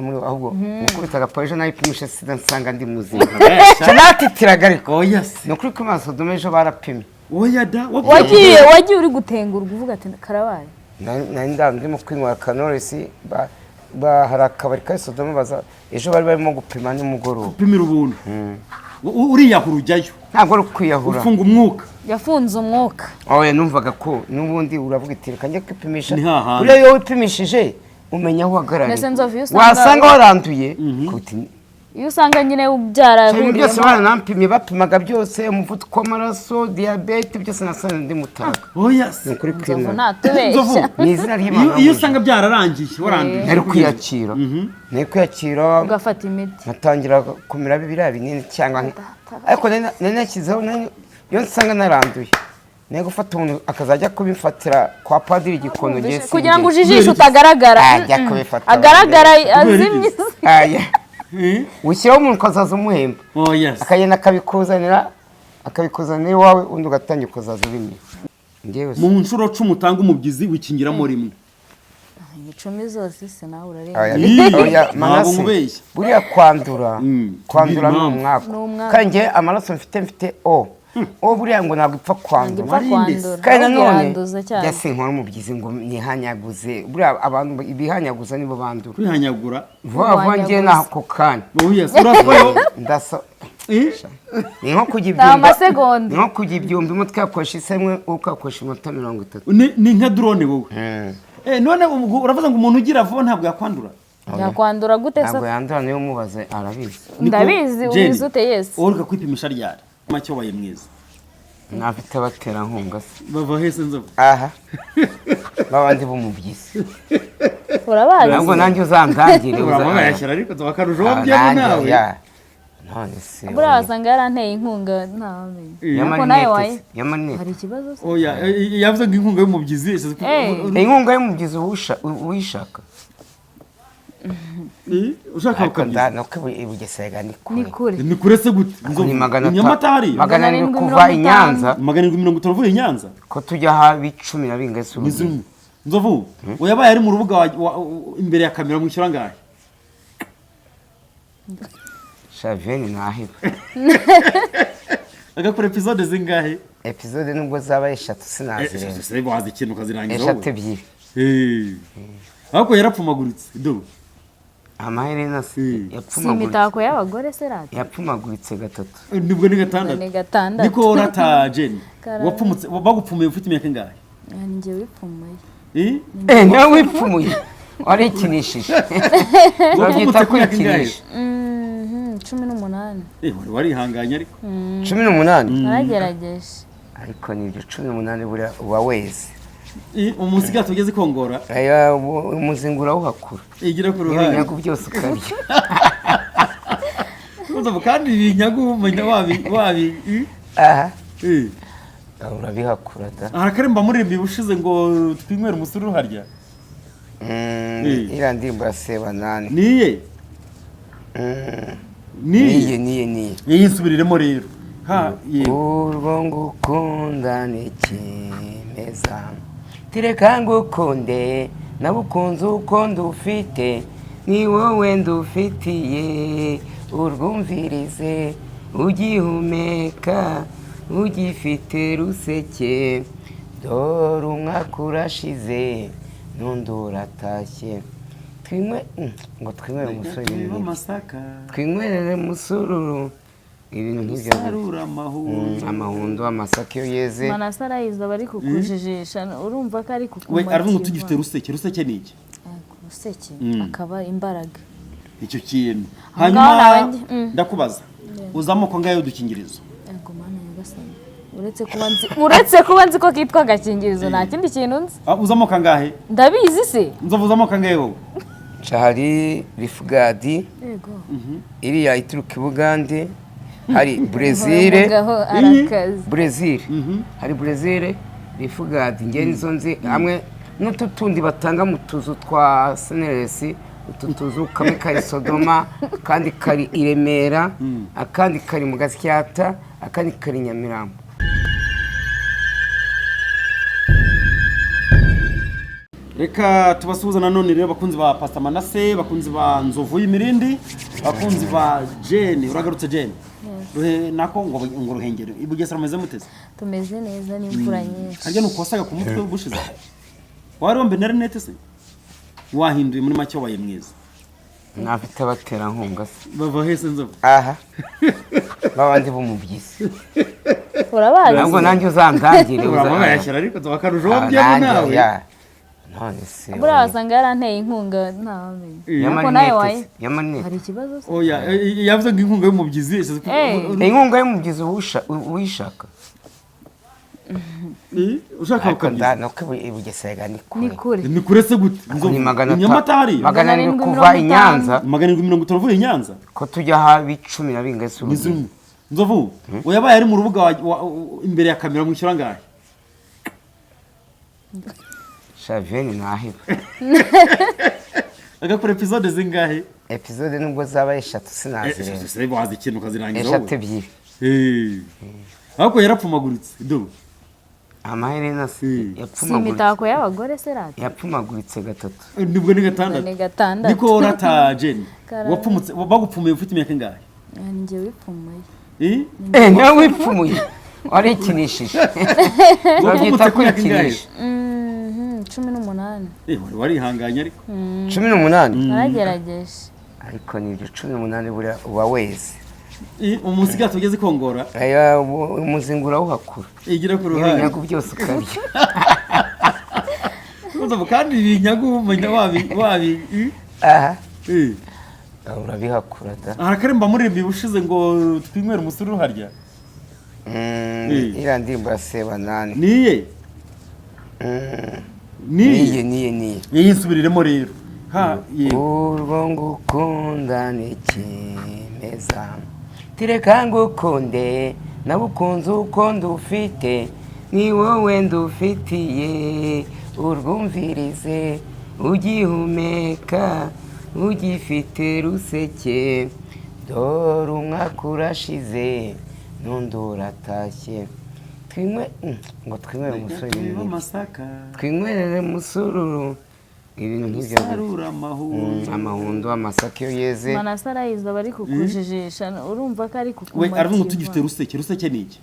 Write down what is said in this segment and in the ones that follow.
Muri ahubwo gukubita agapo, ejo nayipimisha sida nsanga ndi muzima. Natitiraga ariko. Oya se. Ni ukuri ko Sodoma ejo barapimye. Oya da. Wagiye uri gutengurwa uvuga ati karabaye. Nari ndimo kwinywera kanoresi, hari akabari ka Sodoma, baza ejo bari barimo gupima nimugoroba. Upimira ubuntu, uriyahura ujyayo? Ntabwo ari ukwiyahura. Ufunga umwuka. Yafunze umwuka. Oya, numvaga ko n'ubundi uravuga iti reka njye kwipimisha. Ni hahandi. Buriya iyo wipimishije umenya aho uhagarariye. Mbese Nzovu, iyo usanga- Wasanga waranduye kuti. Iyo usanga nyine Ibintu byose byarahuriyemo. baranampimye, bapimaga byose, umuvuduko w'amaraso, diyabete, byose nasanze ndi mutaga. Oya se. Ni ukuri Nzovu kw'Imana. ntatubeshya. Nzovu. Ni izina ry'Imana. Iyo usanga byararangiye waranduye? Nari kwiyakira, nari kwiyakira. Ugafata imiti. Nkatangira kumira biriya binini cyangwa ariko nari nashyizeho, iyo nsanga naranduye nari gufata umuntu akazajya kubifatira kwa padiri Gikondo, ngiye. Kugira ngo ujijishe utagaragara. Ajya kubifata. Agaragara azimye. Aya. Eh? Ushyiraho umuntu ukazaza umuhemba. Oya se. Akagenda akabikuzanira iwawe, undi ugatangira ukazaza ubimira. Njyewe Mu nshuro 10 utanga umubyizi, wikingiramo rimwe. Icumi zose se nawe urareba? Oya, Ii, oya, ntabwo Manase, nkubeshya. buriya kwandura kwandura ni Impamvu. umwaku. Ni umwaku. Kandi njye amaraso mfite O O, buriya ngo ntabwo ipfa kwandura. Ipfa Warinde se. kwandura. Kandi ahubwo nanone iranduza cyane. njya sinkora umubyizi ngo nihanyaguze. Buriya abantu bihanyaguza nibo bandura. Kwihanyagura. Vuba vuba njye n'ako kanya. Oya se, uraswayo. Ndasa. Eh? Ni nko kujya Ni ibyumba. amasegonda. Ni nko kujya ibyumba, imwe twakoresha isemwe, ukakoresha iminota 30. Ni nka drone wowe. Eh, none ubwo uravuga ngo umuntu ugira vuba ntabwo yakwandura? Yakwandura gute se? Ntabwo yandura, niyo umubaze arabizi. Ndabizi. Jenny, Ubizi ute? Yes. Wowe ureka kwipimisha ryari? Make wabaye mwiza. Ntafite abaterankunga se? Bava hese, Nzovu? Aha babandi b'umubyizi. Urabazi. Ntabwo nanjye uzandangire. Uramubayashyira ariko akarusho Ah, wabyemo nanjye, nawe. ya. None se Buriya wasanga yaranteye inkunga, ntawamenya. Ariko nawe y'amarinete wayi se? Y'amarinete. Hari ikibazo se? Oya, yavuze ngo inkunga y'umubyizi Eh. Inkunga y'umubyizi uwishaka. Eh, ushaka Ariko ukabyizi. Nuko i Bugesera ni Ni kure. kure. Ni kure se gute? Ni Nzovu, magana i Nyamata hariya. 700 750. kuva i Nyanza. 750 uvuye i Nyanza. Ko tujya habi cumi na bingahe se Ni urugendo? zimwe. Nzovu, uyabaye ari mu rubuga imbere ya kamera mwishyura angahe? Shaveni ntaheba. Agakora episode zingahe? Episode nubwo zaba eshatu sinazirenza. Ese wazi ikintu ukazirangiza Eshatu, wowe? ebyiri. Eh. Ariko yarapfumaguritse do. Amaherena se? Si Yapfumaguritse. imitako y'abagore se rata? Yapfumaguritse gatatu. Nibwo ni gatandatu. Ni gatandatu. Niko rata, Jenny. Karame. Wapfumutse, bagupfumuye ufite imyaka ingahe? Ah, ni njye wipfumuye. Eh? Eh, niwe wipfumuye, warikinishije. Wapfumutse Babyita ku myaka ingahe? kwikinisha. 18. Eh, wari warihanganye ariko. 18. Naragerageje. Ariko nibyo, 18 buriya uba weze. Eh, umusigati ugeze kongora. Aya, umuzingo urawuhakura. Igira ku ruhande. N'ibinyagu byose ukabirya. Nzovu, kandi ibinyagu umenya wabi wabi eh? Aha. Eh. Urabihakura da. Hari akaremba muririmbi bushize ngo twinywere umusururu harya. Eh. Iriya ndirimbo ya Sebanani. Niye. Niye. Niye. Niye, niye. Niye nsubiriremo rero. Ha, yego. Urwo ngukunda ni kimeza, tireka ngukunde, nabukunze uko ndufite, ni wowe ndufitiye, urwumvirize ugihumeka ugifite ruseke, dore umwaka urashize n'undi uratashye, twinywe ngo twinywere umusore ibintu nk'ibyo. Amasaka. Twinywerere musururu, ibintu nk'ibyo. Sarura amahundo. Amahundo, amasaka iyo yeze. Manase arayizi, aba ari kukujijisha, urumva ko ari We aravuga ngo kukumotiva. tugifite ruseke. Ruseke ni iki? Yego, ruseke akaba imbaraga. Icyo kintu. Aho Hanyuma ngaho nawe ndakubaza, uzi amoko angahe y'udukingirizo? Yego, Mana nyagasani, uretse kuba nzi ko kitwa agakingirizo, nta kindi kintu nzi. Ah, uzi amoko angahe? Ndabizi se? Nzovu, uzi amoko angahe wowe? Hari Life Guard. Yego. Iriya ituruka i Bugande, hari Brezil. Umugabo arakaze. Brezil, hari Brezil, Life Guard, ngewe nizo nzi, hamwe n'utu tundi batanga mu tuzu twa seneresi. Utu tuzu kamwe kari Sodoma, akandi kari i Remera, akandi kari mu Gasyata, akandi kari Nyamirambo. Reka tubasuhuza nanone rero, bakunzi ba Pastor Manase, bakunzi ba Nzovu y'Imirindi, bakunzi ba Jane. Uragarutse Jane. Ruhe nako ngo Ruhengeri, i Bugesera mumeze muteze? Tumeze neza n'imvura nyinshi. Harya nuko wasaga ku mutwe ubushize, wari wambaye na rinete se wahinduye? Muri make wabaye mwiza. Ntafite abaterankunga se? Bava hese, Nzovu? Aha babandi b'umubyizi. Urabazi? Ntabwo nanjye uzandangire. Uramubayashyira ariko tubakarushaho Ah, byemo nanjye, nawe. Ya. None se Buriya wasanga yaranteye inkunga, ntawamenya. Ariko nawe y'amarinete wayi se? Y'amarinete. Hari ikibazo se? Oya, yavuze ngo inkunga y'umubyizi Eh. Inkunga y'umubyizi uwishaka. Ushaka Ariko ukabyizi. Nuko i Bugesera ni Ni kure. kure. Ni kure se gute? Ni Nyamata hariya. 700 750. kuva i Nyanza. 750 uvuye i Nyanza. Ko tujya habi 12 se? Ni zimwe. Nzovu, uyabaye ari mu rubuga imbere ya kamera mwishyura angahe? Shaveni ntaheba. Agakora episode zingahe? Episode nubwo zaba 3 sinazirenza. Se wazi ikintu ukazirangiza 3 wowe. 2. Ariko yarapfumaguritse do. Amaherena se? Si Yapfumaguritse. imitako y'abagore se rata? Yapfumaguritse gatatu. Nibwo ni gatandatu. Ni gatandatu. Niko rata Jane. Karame. Wapfumutse, bagupfumuye ufite imyaka ingahe? Ni njye wipfumuye. Eh? Eh, niwe wipfumuye, warikinishije, babyita Wapfumutse ku myaka ingahe? kwikinisha. 18. Eh, wari warihanganye ariko. 18. Naragerageje. Ariko nibyo, 18 buriya uba weze. Umunsi gato ugeze kongora. Aya, umuzingo urawuhakura. Igira ku ruhande. N'ibinyagu byose ukarya. Nzovu, kandi ibinyagu umenya wabi wabi. Aha. Eh. Urabihakura da. Hari akaremba muririmbi bushize ngo twinywere umusururu harya. Iriya ndirimbo ya Sebanani. Niye. Niye. Niye. Niye, niye. Iyi nsubiriremo rero. Ha, yego. Urwo ngukunda ni kimeza, tireka ngukunde, nabukunze uko ndufite, ni wowe ndufitiye, urwumvirize ugihumeka ugifite ruseke, dore umwaka urashize n'undi uratashye, twinywe ngo twinywere umusore Tubibe ibintu nk'ibyo. amasaka. Twinywerere musururu, ibintu nk'ibyo. Sarura amahundo. Amahundo, amasaka iyo yeze. Manase arayizi, aba ari kukujijisha, urumva ko ari We aravuga ngo kukumotiva. tugifite ruseke. Ruseke ni iki?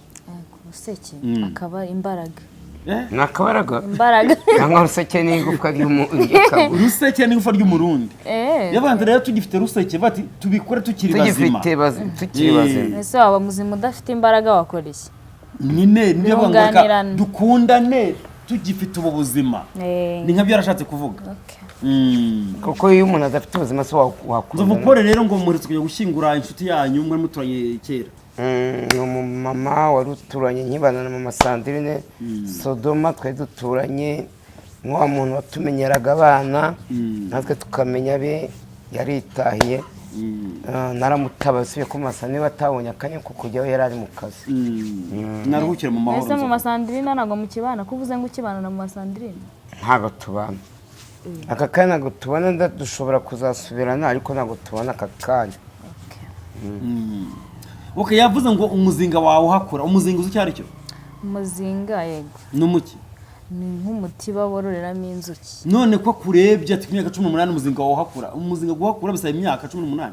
Ruseke akaba imbaraga. Eh? Ni akabaraga. Imbaraga. Cyangwa ruseke ni igufwa ry'akaguru. Ruseke ni igufa ry'umurundi. Eh. Yabanza rero tugifite ruseke bati tubikore tukiri bazima. Tugifite tukiri bazima. Ese waba muzima udafite imbaraga wakora iki? Nyine niyo bavuga ngo reka Birunganirana. dukundane tugifite ubu buzima. Eh. Ni nkabyo yarashatse kuvuga. Okay. Kuko iyo umuntu adafite ubuzima se Nzovu wakundana? Paul rero ngo muherutse kujya gushyingura inshuti yanyu mwari muturanye kera. Ni umumama wari uturanye nkibana na mama Sandrine Sodoma, twari duturanye nk'uwa muntu watumenyeraga abana natwe tukamenya abe, yaritahiye. Naramutabaye usubiye ko masa niba atabonye akanya ko kujyaho, yari ari mu kazi. Naruhukire mu mahoro. Ese mu Nzovu. Masandirina ntabwo mukibana? Ko uvuze ngo ukibana na mu Masandirina? Ntabwo tubana aka kanya, ntabwo tubana, dushobora kuzasubirana ariko ntabwo tubana aka kanya. Okay, yavuze ngo umuzinga wawe uhakura. Umuzinga uzi icyo ari cyo? Umuzinga, yego. Ni umuki? Ni nk'umutiba bororeramo inzuki. None ko kurebye ati ku myaka 18 umuzinga wawe uhakura. Umuzinga guhakura bisaba imyaka 18.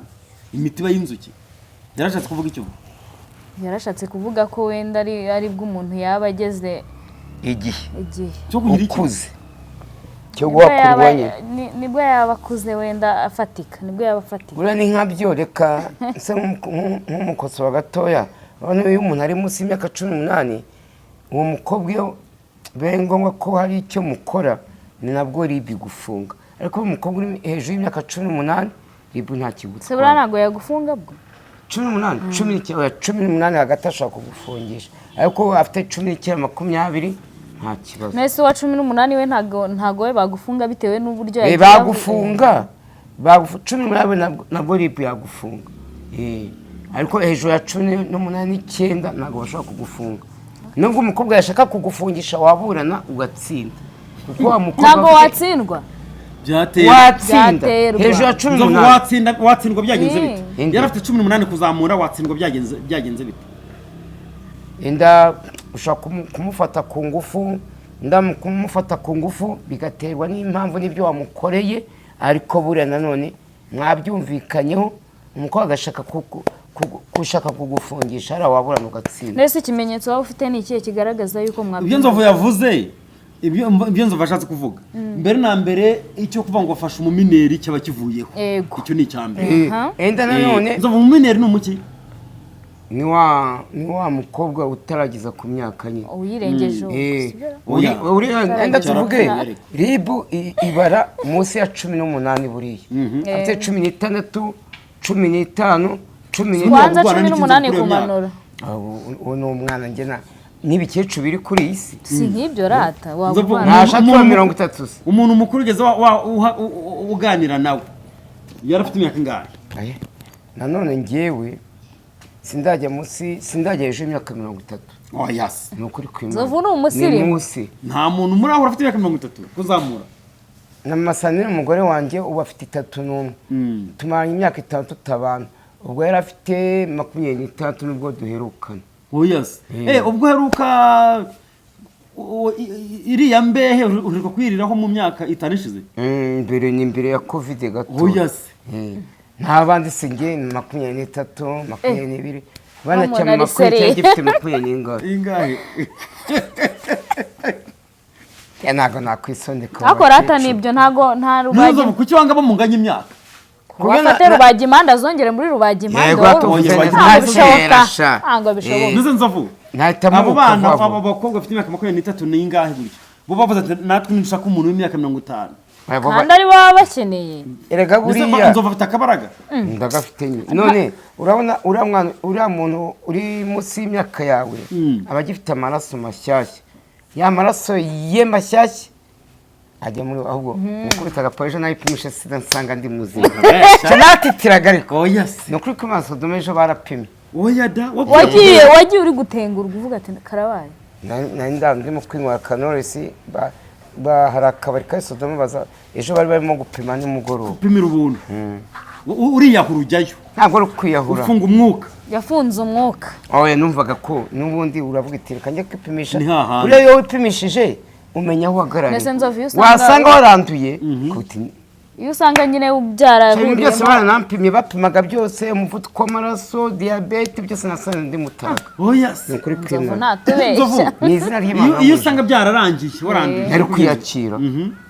Imitiba y'inzuki. Yarashatse kuvuga icyo? Yarashatse kuvuga ko wenda ari bwo umuntu yaba ageze Igihe igihe Cyo kugira iki? ukuze cyo Nibwo guhakurwa yaba- nyine. Nibwo yaba akuze wenda afatika, nibwo yaba afatika. Buriya ni nkabyo, reka nse nk'umukosora gatoya. Urabona iyo umuntu ari munsi y'imyaka 18, uwo mukobwa iyo bibaye ngombwa ko hari icyo mukora, ni nabwo RIB igufunga, ariko iyo umukobwa uri hejuru y'imyaka 18, RIB nta Se buriya kigutwara. ntabwo yagufunga bwo? 18, 19, oya, 18 hagati ashobora kugufungisha, ariko afite 19, 20 nta kibazo. Nese uwa 18 we ntabwo we bagufunga bitewe n'uburyo Eh, yagiye bagufunga 18 nabwo RIB yagufunga. Ariko hejuru ya 18, 9 ntabwo bashobora kugufunga, nubwo umukobwa yashaka kugufungisha waburana ugatsinda, kuko wa mukobwa Ntabwo watsindwa. Byatera. Watsinda. Byaterwa. Hejuru ya cumi Nzovu, n'umunani watsinda, watsindwa byagenze bite? Inde. Yari afite 18 kuzamura, watsindwa byagenze bite? Inda ushobora kumufata ku ngufu. Ndakumufata ku ngufu bigaterwa n'impamvu n'ibyo wamukoreye, ariko buriya nanone mwabyumvikanyeho, umukobwa agashaka gushaka kugufungisha, hariya waburana ugatsinda. Mbese ikimenyetso waba ufite ni ikihe kigaragaza yuko Ibyo mwabyumvikanye? Nzovu yavuze, ibyo Nzovu ashatse kuvuga mbere na mbere, icyo kuvuga ngo afashe umumineur cyaba kivuyeho. Icyo ni icya mbere. Enda nanone Nzovu, umumineur ni umuki? Ni wa mukobwa utarageza ku myaka nyine. Uyirengeje ubu, sibyo? Oya. Enda tuvuge Cyarapfuye. RIB ibara munsi ya 18, buriya afite 16, 15, 14. Kwanza Kurwana cumi n'ikintu n'umunani kuri iyo myaka. kumanura. Uwo ni umwana, njye n'ibikecuru biri kuri iyi si. Si nk'ibyo rata Nzovu, wagurwana. Ntashaka Umuntu- 30 se. Umuntu mukuru ugeze uganira nawe yari afite imyaka ingahe? Aye. Nanone njyewe sindajya munsi, sindajya hejuru y'imyaka 30. Oya se. Ni ukuri kw'Imana. Nzovu ni umusirimu. Ni munsi. Nta muntu muri aho afite imyaka 30 kuzamura. Na Masanire umugore wanjye ubu afite 31, tumaranye imyaka 5 tutabana, ubwo yari afite 26 nubwo duherukana. Oya se. Ubwo uheruka iriya mbehe uheruka kwiriraho mu myaka 5 ishize? Mbere ni mbere ya Covid gato. Oya se. Nta bandi se, njye ni 23, 22, banacyama Umuntu ari 20 sérieux. Gifite makumyabiri n'ingahe? Ingahe? Ya, ntabwo nakwisondeka mu Ariko rata bakecuru. nibyo, ntago nta rubagi. Nzovu, kuki wanga bamunganya imyaka? Wafate rubagimpande azongere muri rubagimpande. Yego, Wowe tuvuze Oya, neza. ntabwo bishoboka. Kera sha. Ntabwo bishoboka. Mbese Nzovu, Nahita abo mubuka bana, vuba vuba. abo bakobwa bafite imyaka 23 ni ingahe gutya, bo bavuze ati natwe ntidushaka umuntu w'imyaka 50. Abo Kandi ari bo baba bakeneye. Erega Mbese buriya Nzovu afite akabaraga. Ndagafite nyine. None urabona uriya mwana, uriya muntu uri munsi y'imyaka yawe aba agifite amaraso mashyashya, ya maraso ye mashyashya ajya muri, ahubwo gukubita agapo ejo nayipimisha sida nsanga ndi muzima, natitiraga ariko. Oya se. Ni ukuri ko amaso dome ejo barapimye. Oya da. Wagiye uri gutengurwa uvuga ati karabaye. Nari ndimo kwinywera kanoresi, hari akabari ka Sodoma, baza ejo bari barimo gupima nimugoroba. Upimira ubuntu, uriyahura ujyayo? Ntabwo ari ukwiyahura. Ufunga umwuka. Yafunze umwuka. Oya, numvaga ko n'ubundi uravuga iti reka njye kwipimisha. Ni hahandi. Buriya iyo wipimishije umenya aho uhagarariye. Mbese Nzovu, iyo usanga- Wasanga waranduye kuti Iyo usanga nyine ibintu byose byarahuriyemo. baranampimye, bapimaga byose, umuvuduko w'amaraso, diyabete, byose nasanze ndi mutaga. Oya Ni se. ukuri Nzovu kw'Imana. ntatubeshya. Nzovu, Ni izina ry'Imana. iyo usanga byararangiye waranduye? Nari kwiyakira,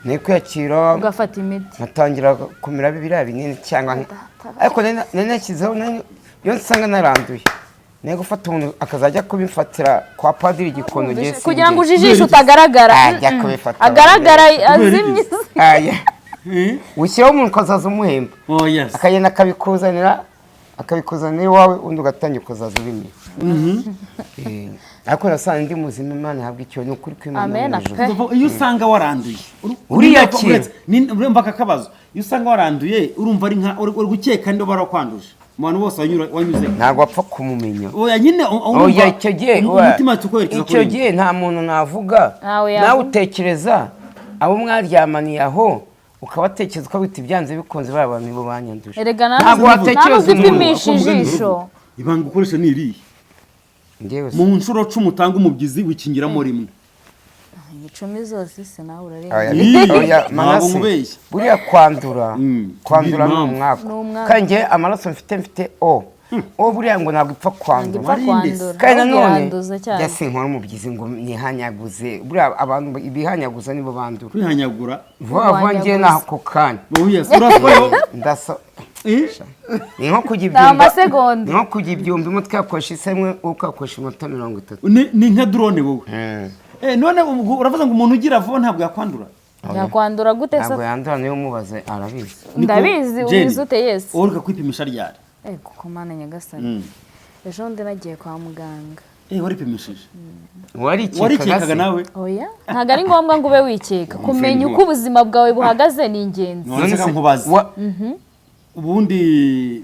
nari kwiyakira. Ugafata imiti. Nkatangira kumira biriya binini cyangwa ariko nari nashyizeho, iyo nsanga naranduye nari gufata umuntu akazajya kubifatira kwa padiri Gikondo, ngiye Kugira ngo sinjye. ujijishe utagaragara. Ajya kubifata. Agaragara azimye. Aya. Eh? Ushyiraho umuntu ukazaza umuhemba. Oya se. Akagenda akabikuzanira iwawe, undi ugatangira ukazaza ubimira. Ariko nasanze ndi muzima, Imana ihabwa icyo, ni ukuri kw'Imana Amen, mu ijuru. pe. Nzovu, iyo usanga waranduye Uriyakira. Urumva aka kabazo, iyo usanga waranduye urumva ari nka uri gukeka nde barakwanduje mu bantu bose wanyuze? Ntabwo wapfa kumumenya. Oya nyine, urumva Oya, icyo gihe umutima tukwerekeza icyo kuri gihe nta muntu navuga. Ntawe Nawe yavuga. utekereza abo mwaryamaniye aho, ukabatekereza ukavuga uti byanze bikunze bariya bantu nibo banyanduje. Erega nawe Ntabwo watekereza ntabwo umuntu. upimisha ijisho. Ibanga ukoresha ni irihe? Njyewe se Mu nshuro 10 utanga umubyizi wikingiramo rimwe. Icumi zose se nawe urarenga. Oya, Ii, oya, ntabwo Manase, nkubeshya. buriya kwandura kwandura ni Impamvu. umwaku. Ni umwaku. Kandi njye amaraso mfite O, O buriya ngo ntabwo ipfa kwandura. Ipfa kwandura. Kandi Ahubwo nanone iranduza cyane. njya sinkora umubyizi ngo nihanyaguze, buriya abantu ibihanyaguza nibo bandura. Kwihanyagura. Vuba vuba njye n'ako kanya. Oya se, uraswayo. Ndasa Eh? ni nko kujya Ni ibyumba. amasegonda. Ni nko kujya ibyumba, imwe twakoresha isaha imwe, ukakoresha iminota 30. Ni nka drone wowe. None ubwo uravuze ngo umuntu ugira vuba ntabwo yakwandura? Yakwandura gute se? Ntabwo yandura, niyo umubaze arabizi. Ndabizi. Jenny, Ubizi ute? Yes. Uheruka kwipimisha ryari? Kuko Mana nyagasani, ejo bundi nagiye kwa muganga. Waripimishije? Warikekaga Warikekaga se? nawe? Oya, ntabwo ari ngombwa ngo ube wikeka, kumenya uko ubuzima bwawe buhagaze ni ingenzi. None se nkubaze, ubundi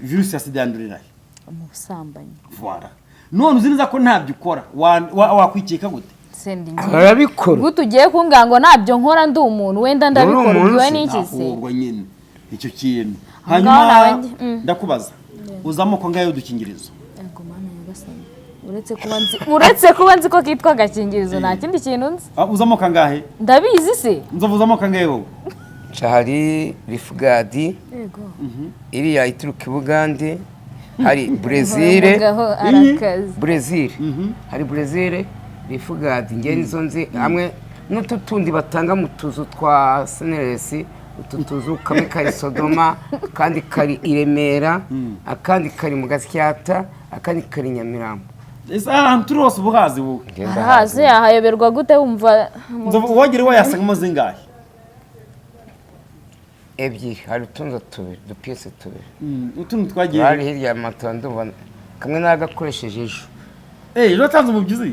virusi ya sida yandurira he? Mu busambanyi. Voilà. None uzi neza ko ntabyo ukora, wakwikeka gute? Sendi ngiye Arabikora. gute? Ugiye kumbwira ngo ntabyo nkora, ndi umuntu, wenda ndabikora. Uri umuntu Ubwiwe se? n'iki se? Ahubwo nyine icyo kintu. Aho ngaho Hanyuma nawe ndakubaza, uzi amoko angahe y'udukingirizo? Yego Mana nyagasani. Uretse kuba nzi ko kitwa agakingirizo, nta kindi kintu nzi. Ah, uzi amoko angahe? Ndabizi se? Nzovu, uzi amoko angahe wowe? Hari Life Guard, Yego. iriya ituruka i Bugande, hari Brezil. Umugabo arakaze. Brezil, hari Brezil, Life Guard, njye nizo nzi, hamwe n'utu tundi batanga mu tuzu twa CNLS, utu tuzu kamwe kari Sodoma, akandi kari i Remera, akandi kari mu Gasyata, akandi kari Nyamirambo. Ese ahantu turi hose uba uhazi wowe? Arahazi, yahayoberwa gute wumva? Nzovu, uwagera iwe yasangamo zingahe? Ebyiri, hari utundi tubiri, dupiyese tubiri. Utundi twagiye? Hari hirya ya matora, ndumva kamwe nagakoresheje ejo. Eh, ejo watanze umubyizi,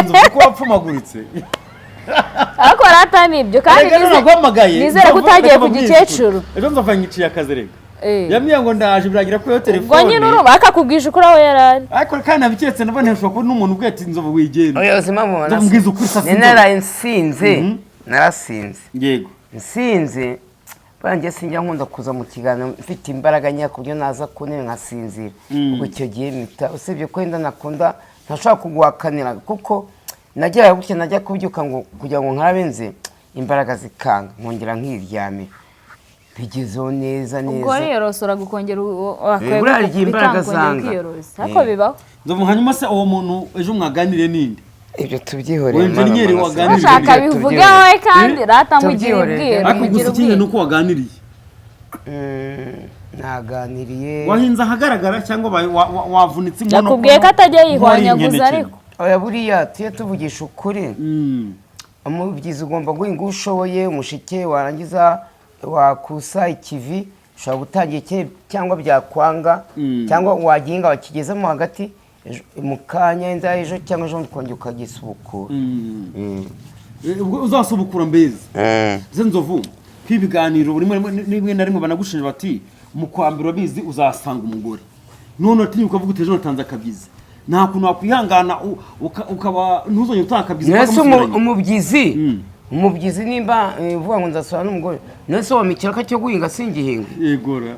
Nzovu, ko wapfumaguritse. Ariko rata ni ibyo kandi. Erega ejo naguhamagaye. Nizere ko Nzovu, utagiye reka ku mbabwize gikecuru. ukuri. Ejo Nzovu yanyiciye akazi reka. Eh. Yambwiye ngo ndaje, biragira kuri iyo Ubwo telefone. nyine urumva akakubwisha ukuri aho yari ari. Ariko kandi nabiketse, nabone hashobora kuba n'umuntu ubwiye ati: "Nzovu, wigenda." Oya, uzi impamvu? Nzovu, mbwiza ukuri sasa. Ni naraye nsinze, narasinze. Nsinze banjye, sinjya nkunda kuza mu kiganiro mfite imbaraga nke ku buryo naza ku ntebe nkasinzira. Ubwo icyo gihe mpita, usibye ko wenda nakunda ntashobora kuguhakanira, kuko nageraga gutya najya kubyuka ngo kugira ngo nkabe nze, imbaraga zikanga, nkongera nkiryamira, bigezeho neza Ubwo neza. wariyorosora gukongera? Buriya hari igihe imbaraga zanga. Ukiyorosa, ariko bibaho. Nzovu, hanyuma se uwo muntu ejo mwaganiriye ninde? Ibyo tubyihoreye. Uwo enjeniyeri Mwana, waganiriye. Bashaka Ibyo bivuge tubyihorere. wowe kandi rata mugira Tubyihorere. ubwiru. Ariko Mugira gusa ikindi ni ubwiru. uko waganiriye. Naganiriye. Wahinze ahagaragara cyangwa wavunitse inkono? Yakubwiye ko atajya Wari yihwanyaguza. inkenekene. Ariko Oya, buriya tujye tuvugisha ukuri. Umubyizi ugomba guhinga uwo ushoboye umushike, warangiza wakusa ikivi, ushobora gutangira ikindi cyangwa byakwanga, cyangwa wagihinga wakigezemo hagati mu kanya, wenda ejo cyangwa ejo bundi ukongera ukagisubukura. Ubwo uzasubukura mbezi. Ese Nzovu, kw'ibiganiro rimwe na rimwe banagushinja bati: "Mu kwa mbere urabizi uzasanga umugore." None atinyuka ukavuga uti: "Ejo natanze akabyizi." Nta kuntu wakwihangana ukaba ntuzongere utanga akabyizi Nese mpaka musubiranye? Umubyizi, umubyizi nimba uvuga ngo nzasura n'umugore, nese wampa ikiraka cyo guhinga singihinga? Yegora.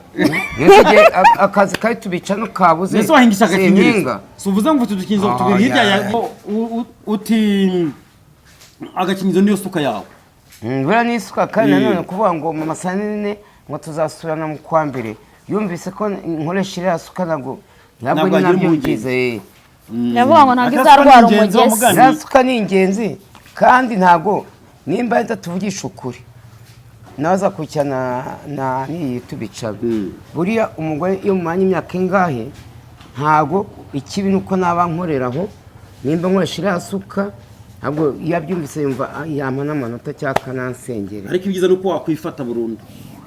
Nese igihe akazi kari tubica no kabuze, Mbese wahingisha agakingirizo? simpinga. Si uvuze ngo ufite udukingirizo Ah, tubiri hirya ya ya. uti agakingirizo niyo suka yawe. Buriya ni isuka kandi. Nanone kuvuga ngo mu masaha ane ngo tuzasurana mu kwa mbere, yumvise ko nkoresha iriya suka, ntabwo Ntabwo ntabwo wagira nabyo impungenge. byiza. Yavuga ngo ntabwo Akasuka izarwara ni ingenzi, wa umugesi. mugani. Iriya suka ni ingenzi kandi ntabwo nimba tuvugisha ukuri nawe azakurikirana na n'iyi tubicara. Buriya umugore iyo mumanye imyaka ingahe, ntabwo ikibi ni uko naba nkoreraho, nimba nkoresha iriya suka, ntabwo iyo abyumvise yumva yampa n'amanota cyangwa akanansengera. Ariko ibyiza ni uko wakwifata burundu.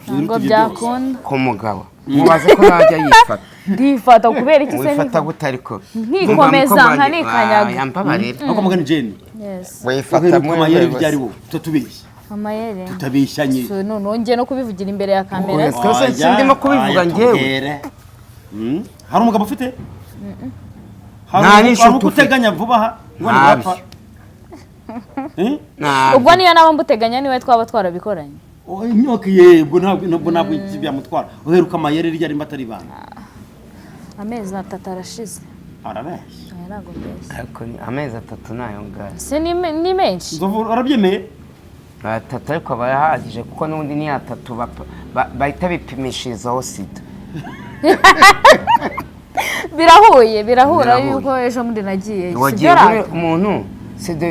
Ntabwo Ibiruta ibyo byose. byakunda. Ku mugabo mubaze ko najya yifata. Ndifata kubera iki se? Wifata gute ariko? Nkikomeza, nkanikanyaga. Yambabarira. Ariko mugani Jane, Yes. Wifata uheruka muri amayeri rwego. byari wowe tutatubeshye? Amayeri? Tutabeshyanye. So, none ngiye no kubivugira imbere ya kamera. Oya, twese sindimo kubivuga Oya, njyewe. tubwire. Hari umugabo ufite? Hari Nta n'inshuti hari uko ufite. uteganya vuba aha ngo Ntabyo. ntibapfa? Eh? Ntabyo. Ubwo niyo naba mbuteganya niwe twaba twarabikoranye. Oh, okay, yego, ntabwo byamutwara. Uheruka amayeri ryari mba atari ibanga? Amezi 3 arashize. Arabeshya. Aya ntabwo mbeshya. Ariko ni amezi 3 nayo ngayo. Se ni menshi? Nzovu, urabyemeye? 3 ariko aba ahagije, kuko n'ubundi ni 3 bahita bipimishirizaho sida. Birahuye, birahura. Birahuye. Yuko ejo bundi nagiye. Wagiye Sibyo uri rata? umuntu sida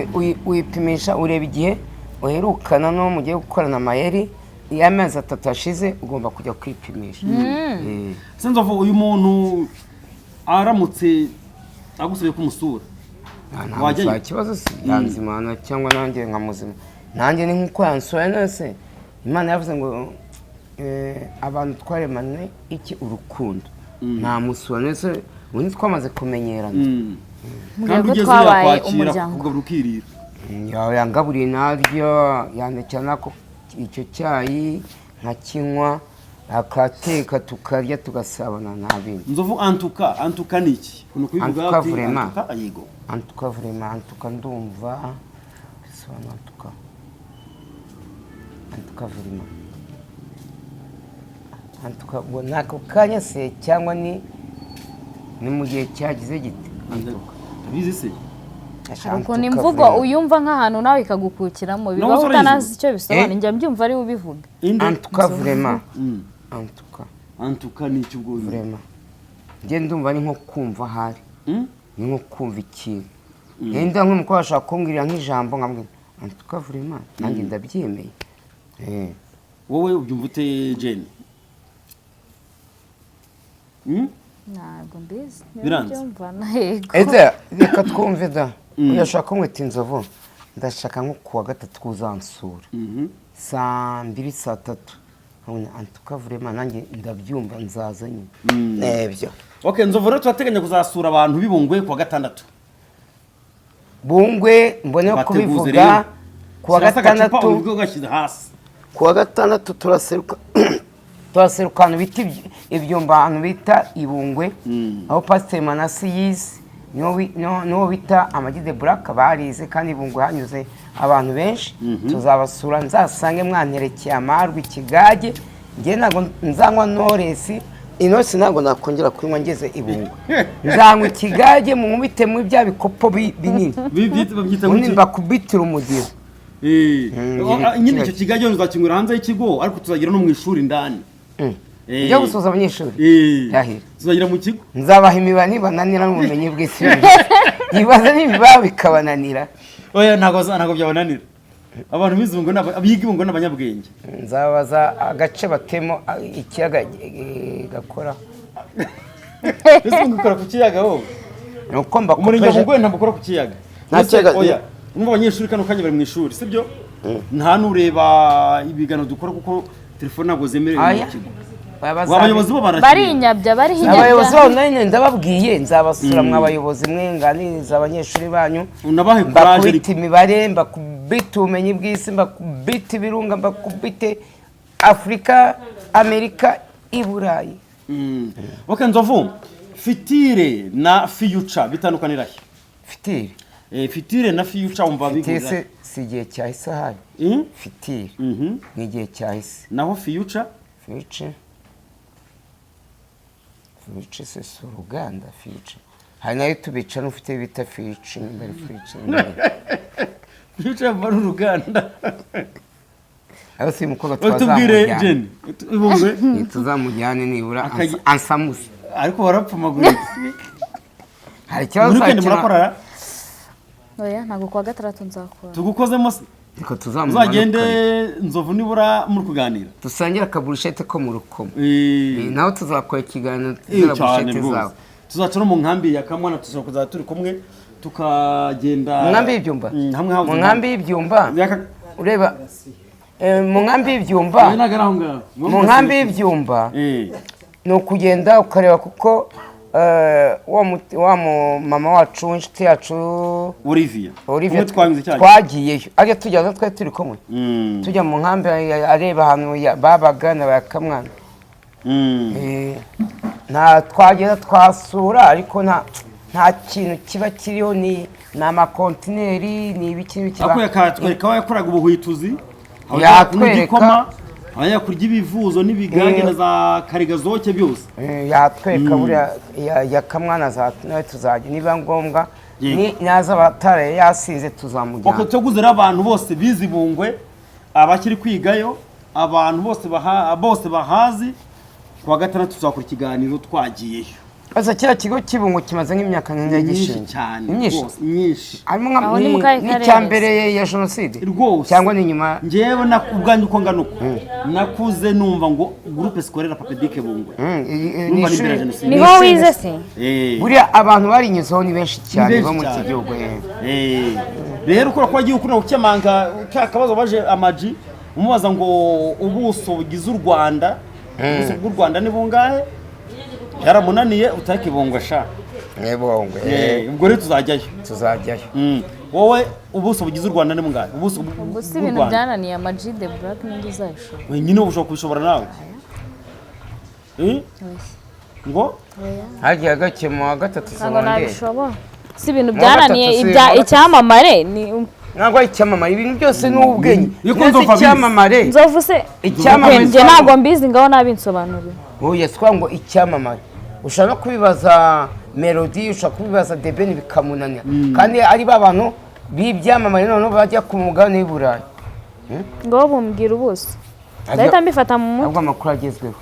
uyipimisha ureba igihe uherukana n'uwo mugiye gukorana amayeri. Iyo amezi 3 ashize ugomba kujya kwipimisha. Se Nzovu, uyu muntu aramutse agusabye kumusura, Nta wajyayo? nta kibazo, si yanzimana cyangwa nanjye nkamuzima, nanjye ni nk'uko yansura nose. Imana yavuze ngo abantu twaremanye iki? Urukundo. Namusura nose ubundi twamaze kumenyerana. Mbwira Kandi ko ugezeyo twabaye yakwakira, umuryango. akakugabura ukirira? Yangaburiye naryo, yandikira nako icyo cyayi nkakinywa, akateka tukarya, tugasabana, nta bindi. Nzovu, antuka antuka ni iki? Ukuntu kubivuga? Antuka Uti vraiment. antuka, yego. Antuka vraiment, antuka ndumva bisobanura antuka, antuka vraiment, antuka ubwo ni ako kanya se cyangwa ni mu gihe cyagize gite? Ndabizi se. Hari ukuntu imvugo uyumva nk'ahantu nawe ikagukukiramo, bibaho Nawe utanazi icyo bisobanura. Eh? Njya mbyumva ari we ubivuga. Inde? En tout cas, vraiment. En tout cas, En tout cas ni icyo ubwo? Vraiment, njye ndumva ni nko kumva ahari, ni nko kumva ikintu. Yenda nk'umukobwa ashaka kumbwira nk'ijambo, nkambwira en tout cas, vraiment, nanjye ndabyemeye. Wowe ubyumva ute, Jane? Ntabwo mbizi niba Biranze? mbyumva na yego. Ese reka twumve da. Urashaka kumwita inzovu, ndashaka nko kuwa gatatu kuzansura saa 2, saa 3, nkabona en tout cas, vraiment, nanjye ndabyumva, nzaza nyine nebyo. Okay, Nzovu, rero turateganya kuzasura abantu b'Ibungwe kuwa gatandatu. Bungwe mbone Bateguze kubivuga rero. kuwa Shyira se agacupa, gatandatu. ubivuge ugashyize hasi. Kuwa gatandatu turaseruka ahantu bita Ibyumba, ahantu bita Ibungwe, aho Pasiteri Manasi yize, niwo bita Amagi de Buraka barize, kandi Ibungwe hanyuze abantu benshi. Tuzabasura, nzasange mwanterekeye amarwa, ikigage. Njye ntabwo nzanywa noresi, inosi ntabwo nakongera kunywa ngeze Ibungwe. Nzanywa ikigage, munkubite muri bya bikopo binini. Babyita ubundi ngo iki? Mbakubitire umudiro. Nyine icyo kigage uzakinywera hanze y'ikigo, ariko tuzagira no mu ishuri indani. Njya gusoza abanyeshuri. Ndahira. Tuzagira mu kigo. Nzabaha imibare nibananira n'ubumenyi bw'isi, ibaze n'imibare bikabananira. Oya, ntabwo byabananira. Abantu bize Ibungwe abiga Ibungwe ni abanyabwenge. Nzabaza agace batemo ikiyaga gakora. Ese Ibungwe ukora ku kiyaga wowe? Ni uko Umurenge wa mbakopeje. Bungwe ntabwo ukora ku kiyaga. Nta Ese, kiyaga- oya, urumva abanyeshuri kano kanya bari mu ishuri, sibyo? Nta n'ureba ibiganiro dukora kuko telefone ntabwo zemerewe mu Aya. kigo. Babaza- Abayobozi bo barakiriye. Barinyabya, barihinyabya. Abayobozi babo nari ndababwiye, nzabasura. Mwa bayobozi mwe, nganiriza abanyeshuri banyu. Unabahe courage ariko. Mbakubite imibare, mbakubite ubumenyi bw'isi, mbakubite ibirunga, mbakubite Afurika, Amerika, i Burayi. Ok, Nzovu, futur na future bitandukanira he? Futur? Futur na future wumva Futur bihurira? se si igihe cyahise ahari? Futur ni igihe cyahise. Naho future? Future, future se si uruganda? Future hari nayo tubica n'ufite bita future, nimba ari future, nimba ari- Future ava ari uruganda. Ariko si uyu mukobwa Tubwire. twazamujyana. Jenny, Ibungwe. Tuzamujyane nibura ansamuze. Ariko warapfumaguritse. Hari ikibazo? Muri weekend Uzakina- murakorara? Oya, ntabwo kuwa gatandatu nzakora. Tugukozemo se? Reka tuzamumanukane. Uzagende, Nzovu, nibura muri kuganira. Dusangire akaburushete ko mu Rukomo. Nawe tuzakora ikiganiro tuzira Cyane burushete rwose. zawe. Tuzaca no mu nkambi ya Kamwana, tushobora kuzaba turi kumwe tukagenda. Mu nkambi y'Ibyumba? Hamwe habuze. Mu nkambi y'Ibyumba. Ureba mu nkambi y'Ibyumba. Oya, ntabwo ari aho ngaho. Mu nkambi y'Ibyumba ni ukugenda ukareba kuko wa mama wacu w'inshuti yacu. Olivia. Olivia. Kumwe twanyuze cyagiye. Twagiyeyo, ajya tujyayo twari turi kumwe, tujya mu nkambi areba ahantu babaga na ba Kamwana. Nta twagenda twasura, ariko nta kintu kiba kiriho, ni amakontineri, ni ibiki n'ibiki. Ariko yakatwereka aho yakoraga ubuhwituzi, aho Yatwereka. igikoma, aho yakurya ibivuzo n'ibigage na za karigazoke byose. Yatwereka buriya ya Kamwana za nawe tuzajya niba ngombwa. Yego. Naza abataraye yasinze tuzamujyana. Ok, tuguze rero abantu bose bize Ibungwe, abakiri kwigayo, abantu bose bose bahazi, kuwa gatandatu tuzakora ikiganiro twagiyeyo. Asa kiriya kigo cy'Ibungo kimaze nk'imyaka nk'ingahe Myinshi gishinze? cyane. Ni myinshi. Rwose myinshi. Harimo nka Aho ni mu kahe karere n'icya mbere ya jenoside? Rwose. Cyangwa ni nyuma? Njyewe ubwanjye uko ngana uko nakuze numva ngo Groupe Scolaire APAPEDUC Bungwe. Ni Numva ni ishuri- imbere ya jenoside. Niho ishuri- wize se? Buriya abantu barinyuzeho ni benshi cyane Ni bo benshi muri iki cyane. gihugu. Rero ukora ko wagiye ukunda gukemanga ka kabazo baje Amaji umubaza ngo ubuso bugize u Rwanda, ubuso bw'u Rwanda ni bungahe, byaramunaniye utakibungwa sha. Mwebongwe. Ubwo rero tuzajyayo. Tuzajyayo. Wowe, ubuso bugize u Rwanda ni bungahe, ubuso Ubwo si bw'u ibintu Rwanda? byananiye Ama-G The Black n'indi uzabishobora? We, nyine uba ushobora kubishobora nawe. Oya. Ngo? Oya. Hagiye gake mu wa gatatu Ntabwo segonderi. nabishobora, si ibintu Mu wa gatatu byananiye mu wa gatatu. icyamamare ni Ntabwo ari icyamamare, ibintu byose ni ubwenge. Niko Ndetse Nzovu abizi. icyamamare Nzovu se? Icyamamare. Njye ntabwo mbizi, ngaho nabinsobanurira. Oya, twa ngo icyamamare ushobora no kubibaza. Melody, ushobora kubibaza The Ben bikamunanira, kandi ari ba bantu b'ibyamamare noneho bajya ku mugabane w'i Burayi. Ngo bumbwira ubusa, ndahita mbifata mu mutwe. Ahubwo amakuru agezweho,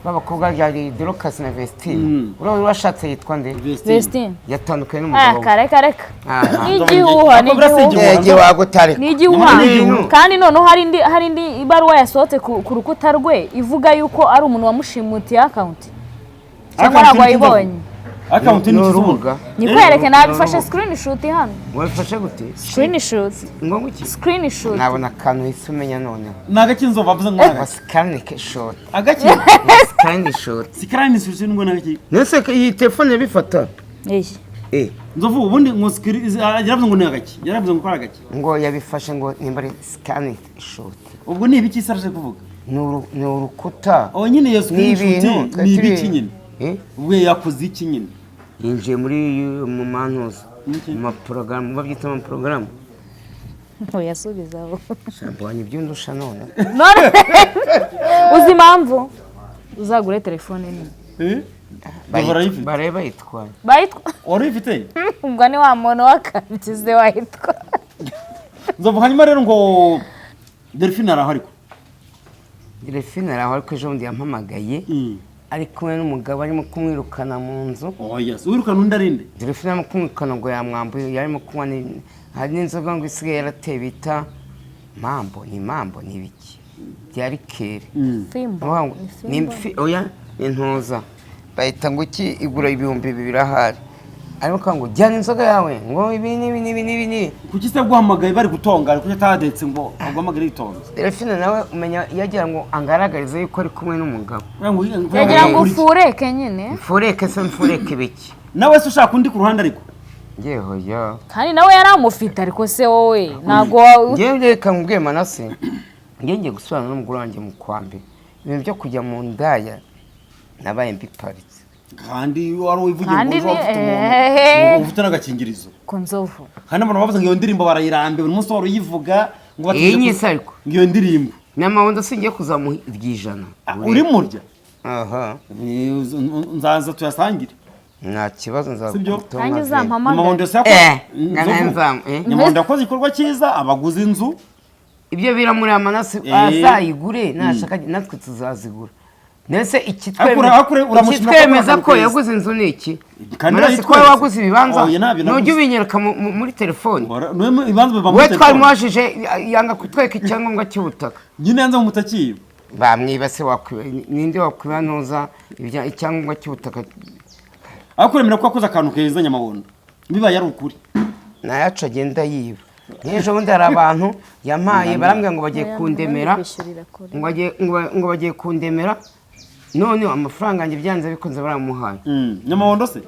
b'abakobwa ryari Dorcas na Vestine, uriya washatse yitwa nde? Vestine. Yatandukanye Ah, n'umugabo we. Kareka reka. Aha. Ni igihuha, ni Ako burasa igihuha. igihuha. Yege wagutarika. Ni igihuha. Ni ibintu. Kandi noneho hari indi ibaruwa yasohotse ku rukuta rwe ivuga yuko ari umuntu wamushimutiye account, cyangwa ntabwo wayibonye? Account Ni ni urubuga. Nikwereke, nabifashe screenshot hano. Wabifashe gute? Screenshot. Ngo iki? Screenshot. Nabona akantu uhise umenya noneho. Ni agaki, Nzovu? Avuze ngo ni agaki? Wasikanike shot. Agaki? Wasikanike shot. Sikarani solution ngo ni agaki? Nese iyi telefone yabifata? Iyi. Eh. Nzovu, ubundi ngo yaravuze ngo ni agaki, yaravuze ngo ko ari agaki? Ngo yabifashe, ngo nimba ari scan shot. Ubwo ni ibiki se araje kuvuga? Ni urukuta. Oh, nyine iyo Ni screenshot. ibintu. Ni ibiki nyine? Eh? Ubwo yakoze iki nyine? Yinjiye muri mu mantuza, Iki? mu maporogaramu, babyita amaporogaramu. Ntuyasubiza aho. Mbonye ibyo ndusha none. None uzi impamvu? Uzagure telefone nini. Eh? Nzovu arayifite. Bareba bayitwaye. Bayitwa Wari uyifite? Ubwo ni wa muntu wakabikize wayitwa. Nzovu, hanyuma rero ngo Delphine araho ariko. Delphine araho, ariko ejo bundi yampamagaye ari kumwe n'umugabo, arimo kumwirukana mu nzu. Oh yes, wirukana undi arinde? Delphine arimo kumwirukana, ngo yamwambuye, yarimo kunywa hari n'inzoga ngo isigaye yarateye bita mambo, ni mambo, ni ibiki bya liqueur. Fimbo. Avuga ngo ni oya, ni ntuza bahita ngo iki, igura 2000 ahari. Arimo kuvuga ngo jyana inzoga yawe, ngo ibi n'ibi n'ibi n'ibi n'ibi. Kuki se guhamagaye bari gutongana? Kuki atadetse ngo aguhamagare yitonze? Delphine nawe umenya yagira ngo angaragarize yuko ari kumwe n'umugabo. Yagira ngo ufureke nyine. Mfureke se? Mfureke ibiki? Nawe se ushaka undi ku ruhande ariko? Ngewe ya. Kandi nawe yari amufite, ariko se wowe ntabwo Ngewe reka nkubwiye Manase, ngewe ngiye gusubirana n'umugore wanjye mu kwa mbere. Ibintu byo kujya mu ndaya nabaye mbiparitse. Kandi wari wivugiye ngo Kandi uba ufite umuntu ehehe. ngo ufite n'agakingirizo. Ku Nzovu. Kandi abantu bavuze ngo iyo ndirimbo barayirambiwe, buri munsi wari uyivuga ngo Iyi bategereje nyisi ariko. Ngo iyo ndirimbo. Nyamabondo singiye kuzamuha iry'ijana. Ah, uri murya? Aha. Nzaza tuyasangire. Nta kibazo. Sibyo? Nzakubita. Nanjye uzampamagare. Nyamabondo se yakoze Eh, Nzovu. eh. Nyamabondo yakoze igikorwa cyiza, abaguze inzu. Ibyo biramureba Manase. Azayigure nashaka, natwe tuzazigura. Nese Ariko uramushimira ko ikitwemeza akantu ko keza. yaguze inzu ni iki? Kandi Manase, ko yarayitweretse. waguze ibibanza? Oya, ntabyo naguze. Ntujya ubinyereka muri telefoni? Ibibanza biva muri We telefone. twarimwajije yanga kutwereka icyangombwa cy'ubutaka. Nyine yanze mu mutakiba. Bamwiba se? Wakwiba ninde? Wakwiba ntuza icyangombwa cy'ubutaka? Ariko uremera ko yakoze akantu keza Nyamabondo, bibaye ari ukuri? Nayacu agenda yiba. Nk'ejo bundi hari abantu yampaye, barambwira ngo bagiye kundemera, ngo bagiye kundemera, none amafaranga yanjye byanze bikunze baramuhaye. Nyamabondo se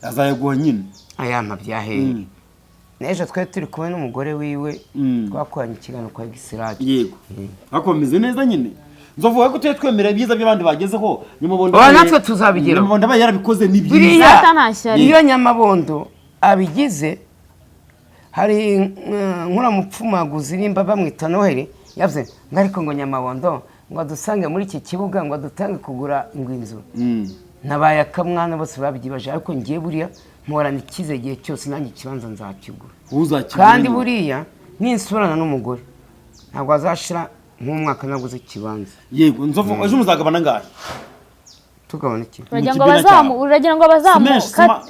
azayaguha nyine. Ayampa byaheye. N'ejo twari turi kumwe n'umugore wiwe, twakoranye ikiganiro kwa Gisirage. Yego, ariko bameze neza nyine. Nzovuga ko tujye twemera ibyiza by'abandi bagezeho. Nyamabondo Oya, natwe tuzabigeraho. Nyamabondo aba yarabikoze, ni byiza. Buriya Data nta shyari. iyo Nyamabondo abigize, hari nkuramupfumaguzi nimba bamwita Noheli, yavuze ngo ariko ngo Nyamabondo ngo adusange muri iki kibuga, ngo adutange kugura ngo inzu. Nabaye akamwana, bose babyibaje, ariko ngiye buriya mporana icyizere igihe cyose, nanjye ikibanza nzakigura. Uzakigura Kandi nyine. buriya ninsurana n'umugore ntabwo azashira nk'umwaka naguze ikibanza. Yego Nzovu, ejo muzagabana angahe? Tugabana iki? Uragira ngo Mu kibina bazamu cyawe. uragira ngo bazamu Simesh,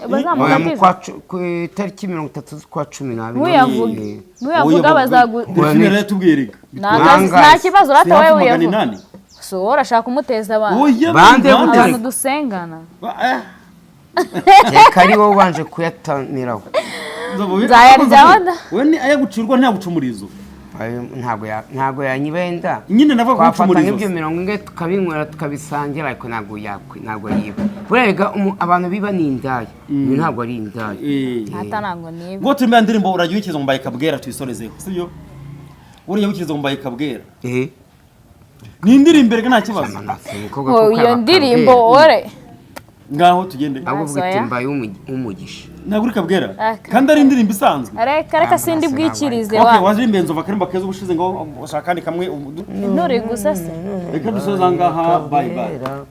bazamu Oya, mu katize? ku itariki 30 z'ukwa 12. Ntuyavuge. Eh, Ntuyavuga, bazagu Delphine rero tubwire. Nta kibazo rata, Si hafi wowe magana uyavuga. inani? So wowe urashaka kumuteza abantu? Oya, Bande bande. butare. Abantu dusengana. Eh, Reka, ari wowe ubanje kuyatamiraho. Nzovu, Nzayaryaho da. we ni ayagucirwa ntiyaguca umurizo. Ayo ntabwo yanyibenda. Nyine navuga ko Twafata umurizo. nk'ibyo 40 tukabinywera, tukabisangira, ariko ntabwo yiba. Buriya rega abantu biba ni indaya, ibi ntabwo ari indaya. Eh. Ata ntabwo niba. Ngo turimo ya ndirimbo urajya wikiza ngo mbaye kabwera, tuyisorezeho, sibyo? Uriya wikiza ngo mbaye kabwera. Eh. Ni indirimbo erega, nta kibazo. Manase, umukobwa Oh, kuko iyo yaba ndirimbo akabwera. ore. Ngaho tugende. Ahubwo uvuga iti Soya. mbaye umugisha. Ntabwo uri kabwera? Ah, Kandi ari indirimbo isanzwe. Reka reka, sindi bwikirize Okay, wa. waririmbiye Nzova akarimba keza ubushize, ngo ushaka akandi kamwe Nturi gusa se? Reka dusoza ngaha, bye bye. Kabwera.